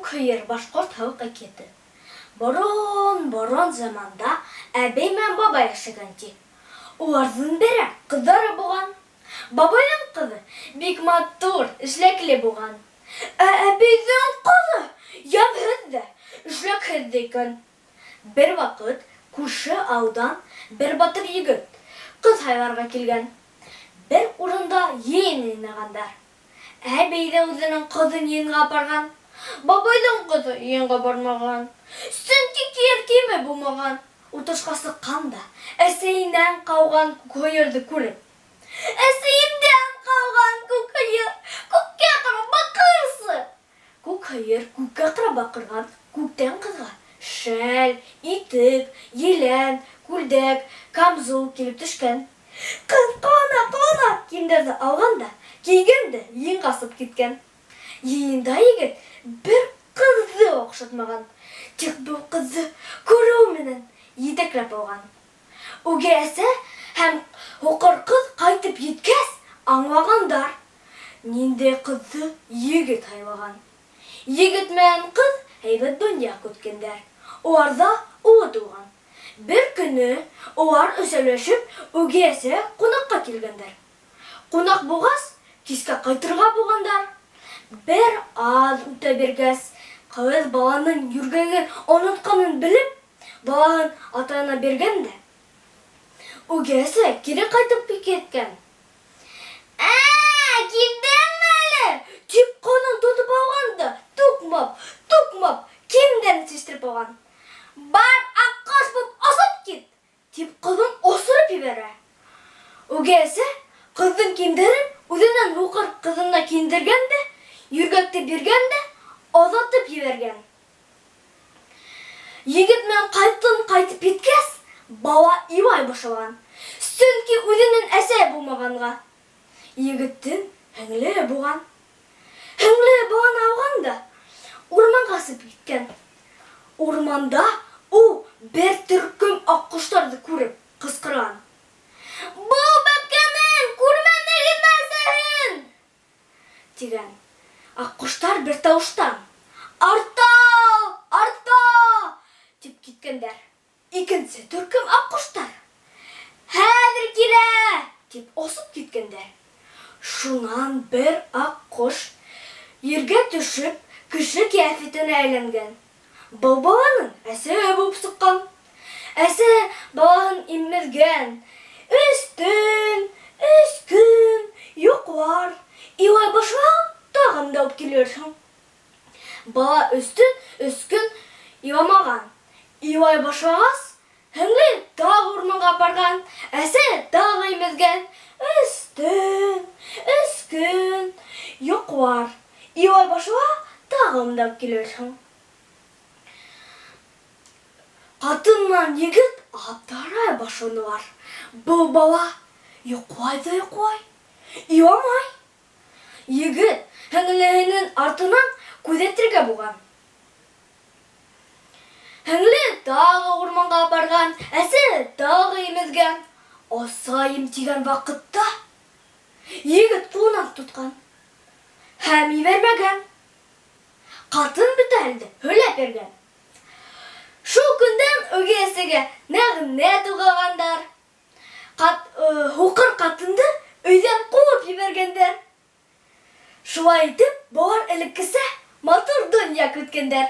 Күк һыйыр башҡорт халыҡ әкиәте. Борон-борон заманда әбей менән бабай йәшәгән, ти. Уларҙың берәр ҡыҙҙары булған. Бабайҙың ҡыҙы бик матур, эшләкле булған. Ә әбейҙең ҡыҙы йәмһеҙ ҙә, эшләкһеҙ ҙә икән. Бер ваҡыт күрше ауылдан бер батыр егет ҡыҙ һайларға килгән. Бер урында йыйын йыйнағандар. Әбей ҙә үҙенең ҡыҙын йыйынға апарған. Бабайҙың ҡыҙы йыйынға бармаған. Сөнки кейер кейеме булмаған. Ул тышҡа сыҡҡан да, әсәйенән ҡалған күк һыйырҙы күреп. Әсәйемдән ҡалған күк һыйыр, күккә ҡарап баҡырсы! Күк һыйыр күккә ҡарап баҡырған, күктән ҡыҙға шәл, итек, елән, күлдәк, камзул килеп төшкән. Ҡыҙ ҡыуана-ҡыуана кейемдәрҙе алған да, кейгән дә йыйынға осоп киткән. Йыйында егет бер ҡыҙҙы ла оҡшатмаған, тик был ҡыҙҙы күреү менән етәкләп алған. Үгәй әсә һәм һуҡыр ҡыҙ ҡайтып еткәс, аңлағандар, ниндәй ҡыҙҙы егет һайлаған. Егет менән ҡыҙ һәйбәт донъя көткәндәр. Уларҙа улы тыуған. Бер көнө улар өсәүләшеп үгәй әсәгә ҡунаҡҡа килгәндәр. Ҡунаҡ булғас, кискә ҡайтырға булғандар. Бер аҙ үтә биргәс, ҡыҙ баланың йүргәген онотҡанын белеп, балаһын атаһына биргән дә, үгәй әсә кире ҡайтып киткән. Ә, килдеңме әле? Тип ҡыҙын тотоп алған да, туҡмап, туҡмап, кейемдәрен сиштереп алған. Бар, аҡҡош булып осоп кит! Тип ҡыҙын осороп ебәрә. Үгәй әсә ҡыҙҙың кейемдәрен үҙенән һуҡыр ҡыҙына кейендергән дә, йөргәкте биргән дә, оҙатып ебәргән. Егет менән ҡатын ҡайтып еткәс, бала илай башлаған, сөнки үҙенең әсәһе булмағанға. Егеттең һеңлеһе булған. Һеңлеһе баланы алған да, урманға осоп киткән. Урманда ул бер төркөм аккошларҙы күреп ҡысҡырған. Был бәпкәнең күрмәнегеҙме әсәһен? Тигән. Аккоштар бер тауыштан, Арта! Арта! Дип киткәндәр. Икенсе төркөм аккоштар, Хәҙер килә! Дип осоп киткәндәр. Шунан бер аккош, ергә төшөп, кеше кыяфәтенә әйләнгән. Был баланың әсәһе булып сыҡҡан. Әсәһе балаһын имеҙгән. Өс төн, өс көн йоҡлар, илай башлаһаң, тагын да үп килерһең. Бала өс төн, өс көн иламаған. Илай башлагас, һеңле тагы урманга апарган, әсә тагы имезгән. Өс төн, өс көн йоклар. Илай башлаһа, тагы монда үк килерсең. Катын менән егет аптырай башланылар. Был бала йоклай да йоклай, иламай. Егет һеңлеһенең артынан күҙәтергә булган. Һеңле тагы урманга апарган, әсә тагы имезгән. Асаем дигән вакытта егет кулынан тоткан һәм ибәрмәгән. Катын бөтә хәлде һөйләп биргән. Шул көндән үги әсәгә нәгънәт укыганнар. Кат, һукыр катынды өйдән куып ебәргәндәр. Шулай итеп, болар элеккесә матур дөнья көткәндәр.